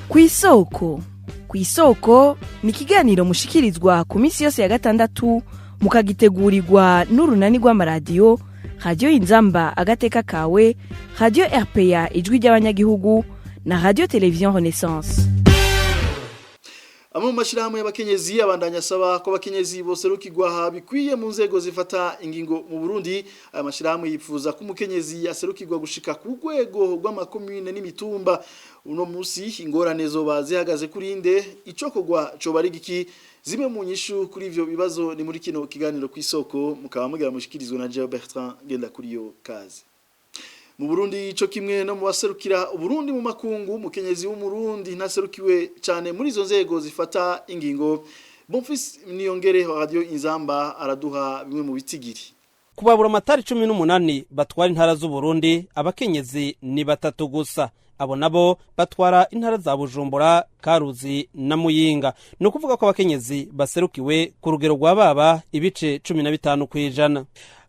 Kw'isoko. Kw'isoko ni ikiganiro mushikirizwa ku minsi yose ya gatandatu, mukagitegurirwa n'urunani rw'amaradiyo Radiyo Inzamba Agateka Kawe, Radiyo RPA Ijwi ry'Abanyagihugu na Radiyo Televiziyo Renaissance. Amwe mu mashyirahamwe y'abakenyezi abandanya asaba ko abakenyezi boserukirwa bikwiye mu nzego zifata ingingo mu Burundi. Aya mashyirahamwe yifuza ko umukenyezi aserukirwa gushika ku rwego rw'amakomine n'imitumba. Uno munsi ingorane zoba zihagaze kuri nde? Icokorwa coba ari giki? Zimwe mu nyishu kuri ivyo bibazo ni muri kino kiganiro Kw'isoko, mukaba mugira mushikirizwe na Jean Bertrand Genda kuri yo kazi. Mu Burundi ico kimwe no mu baserukira Uburundi mu makungu, umukenyezi w'Umurundi ntaserukiwe cyane muri izo nzego zifata ingingo. Bonfils Niyongere wa Radio Inzamba araduha bimwe mu bitigiri. Kubabura amatari 18 batwara intara z'Uburundi, abakenyezi ni batatu gusa. Abo nabo batwara intara za Bujumbura, Karuzi na Muyinga. Ni ukuvuga ko abakenyezi baserukiwe ku rugero rwa baba ibice 15%.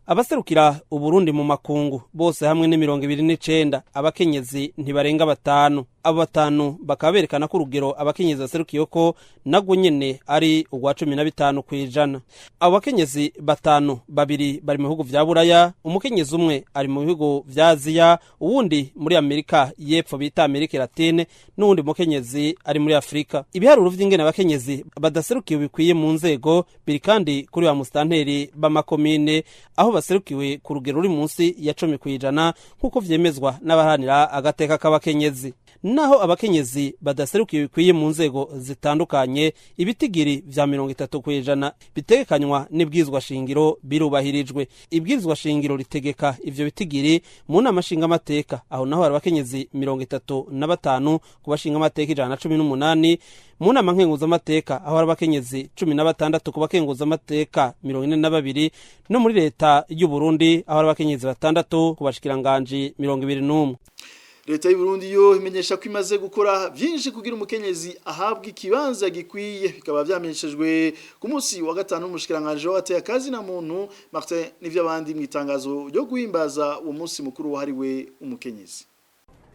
Abaserukira Uburundi mu makungu bose hamwe ni 29, abakenyezi ntibarenga batanu. Abo batanu bakaba berekana ko urugero abakenyezi baserukiye ko nagwo nyene ari urwa 15%. Abo bakenyezi batanu, babiri bari mu bihugu vya Buraya, umukenyezi umwe ari mu bihugu vya Aziya, uwundi muri Amerika y'Epfo bita Amerika Latine, n'uwundi mukenyezi ari muri Afurika. Ibiharuro vy'ingene abakenyezi badaserukiwe bikwiye mu nzego biri kandi kuri ba musitanteri b'amakomine, aho baserukiwe ku rugero ruri munsi ya 10%, nk'uko vyemezwa n'abaharanira agateka k'abakenyezi. Naho abakenyezi badaserukiwe bikwiye mu nzego zitandukanye, ibitigiri vya 30% bitegekanywa n'ibwirizwa shingiro birubahirijwe. Ibwirizwa shingiro ritegeka ivyo bitigiri mu nama nshingamateka, aho naho hari abakenyezi 35 ku bashingamateka 118; mu nama nkenguzamateka, aho hari abakenyezi 16 ku bakenguzamateka 42; no muri leta y'u Burundi, aho hari abakenyezi batandatu ku bashikiranganji 21. Leta y'u Burundi yo imenyesha ko imaze gukora byinshi kugira umukenyezi ahabwa ikibanza gikwiye. Bikaba vyamenyeshejwe ku munsi wa gatanu n'umushikiranganje w'abateye akazi na muntu Martin Nivyabandi, mu itangazo ryo guhimbaza uwo munsi mukuru wahariwe umukenyezi.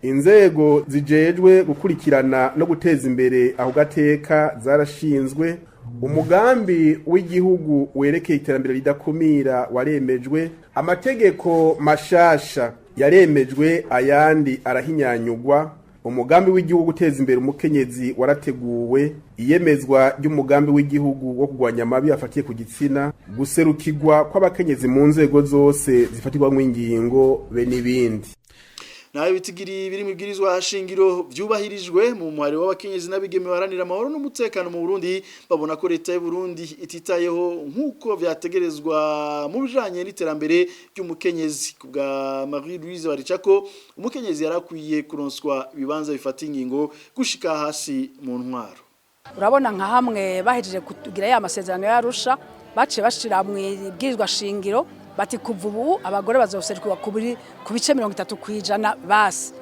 Inzego zijejwe gukurikirana no guteza imbere aho gateka zarashinzwe. Umugambi w'igihugu werekeye iterambere ridakumira waremejwe. Amategeko mashasha yaremejwe, ayandi arahinyanyugwa. Umugambi w'igihugu guteza imbere umukenyezi warateguwe. Iyemezwa ry'umugambi w'igihugu wo kurwanya amabi afatiye ku gitsina, guserukirwa kw'abakenyezi mu nzego zose zifatirwamwo ingingo, be n'ibindi. Nawe bitigiri biri mu ibwirizwa shingiro vyubahirijwe, mu muhari w'abakenyezi n'abigeme baharanira amahoro n'umutekano mu Burundi babona ko leta y'u Burundi ititayeho nk'uko vyategerezwa mu bijanye n'iterambere ry'umukenyezi. Ku bwa Marie Louise Baricako, umukenyezi yarakwiye kuronswa ibibanza bifata ingingo gushika hasi mu ntwaro. Urabona nka hamwe bahejeje kugira ya masezerano y'Arusha, baciye bashira mu ibwirizwa shingiro bati kuva ubu abagore bazoserukirwa ku bice 30% basi,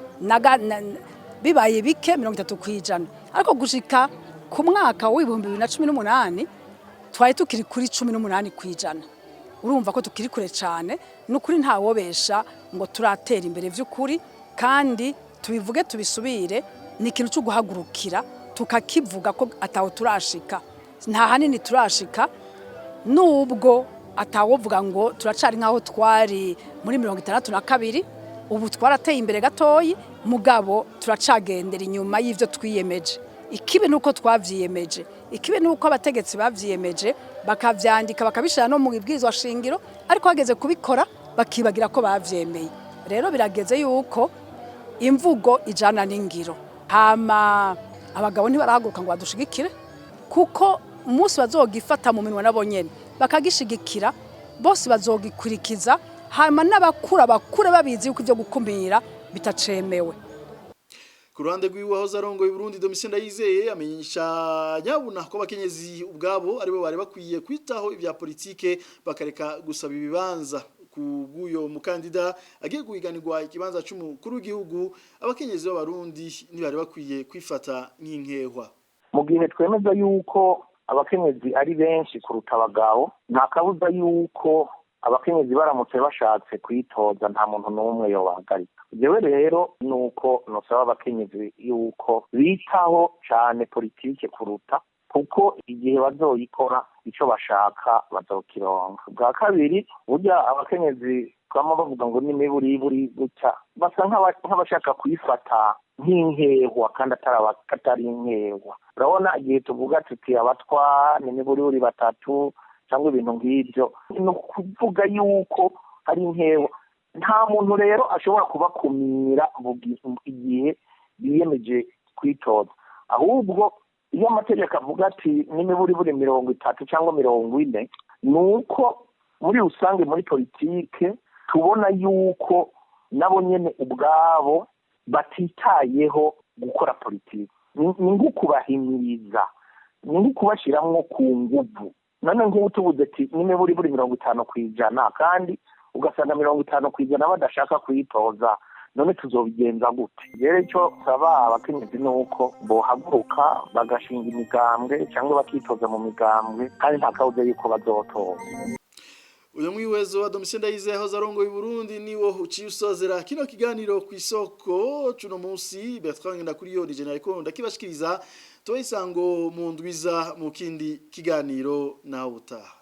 bibaye bike 30%. Ariko gushika ku mwaka w'2018 twari tukiri kuri 18%. Urumva ko tukiri kure cyane. Ni ukuri ntawobesha ngo turatera imbere vy'ukuri. Kandi tubivuge tubisubire, ni ikintu cyo guhagurukira tukakivuga ko ataho turashika, nta hanini turashika, nubwo atawovuga ngo turacari nk'aho twari muri 62. Ubu twarateye imbere gatoyi, mugabo turacagendera inyuma y'ivyo twiyemeje. Ikibi nuko twavyiyemeje, ikibi nuko abategetsi bavyiyemeje, bakavyandika, bakabishira no mu ibwirizwa shingiro, ariko hageze kubikora bakibagira ko bavyemeye. Rero birageze yuko imvugo ijana n'ingiro. Hama abagabo ntibarahaguruka ngo badushigikire, kuko umunsi bazogifata mu minwe nabo nyene bakagishigikira, bose bazogikurikiza. Hama n'abakura bakure babizi yuko ivyo gukumira bitacemewe. Ku ruhande rw'iwe, aho arongoye Burundi Domitien Ndayizeye amenyesha nyabuna ko abakenyezi ubwabo aribo bari bakwiye kwitaho ibya politike, bakareka gusaba ibibanza. Ku bw'uyo mukandida agiye guhiganirwa ikibanza c'umukuru w'igihugu, abakenyezi b'Abarundi ntibari bakwiye kwifata nk'inkehwa. Mu gihe twemeza yuko abakenyezi ari benshi kuruta abagabo, nta kabuza yuko abakenyezi baramutse bashatse kwitoza nta muntu n'umwe yobahagarika. Jewe rero nuko nosaba abakenyezi yuko bitaho cane politike kuruta, kuko igihe bazoyikora ico bashaka bazokironka. Bwa kabiri, burya abakenyezi bama bavuga ngo n'imiburiburi gutya, basa nk'abashaka kuyifata nk'inkehwa kandi atari inkehwa. Urabona igihe tuvuga tuti abatwa n'imiburiburi batatu cyangwa ibintu nk'ibyo, ni ukuvuga yuko ari inkehwa. Nta muntu rero ashobora kubakumira igihe biyemeje kwitoza. Ahubwo iyo amategeko avuga ati n'imiburiburi 30 cyangwa 40, ni uko muri rusange muri politike tubona yuko nabo nyene ubwabo batitayeho gukora politike. Ni nko kubahimiriza, ni nko kubashiramwo ku nguvu. None nk'ubu tubuze ati n'imiburiburi 50%, kandi ugasanga 50% badashaka kuyitoza, none tuzobigenza gute? Rero icyo nsaba abakenyezi ni uko bohaguruka bagashinga imigambwe cyangwa bakitoza mu migambwe, kandi nta kabuza yuko bazotoza. Uyo mwiwezo wa Domitien Ndayizeye aho arongoye Burundi niwo uciye usozera kino kiganiro ku isoko cuno munsi. Bertrand Ndakuriyo ni general ko ndakibashikiriza. Tubayisango mu ndwiza mu kindi kiganiro, nawe utaha.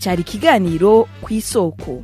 Cyari ikiganiro ku isoko.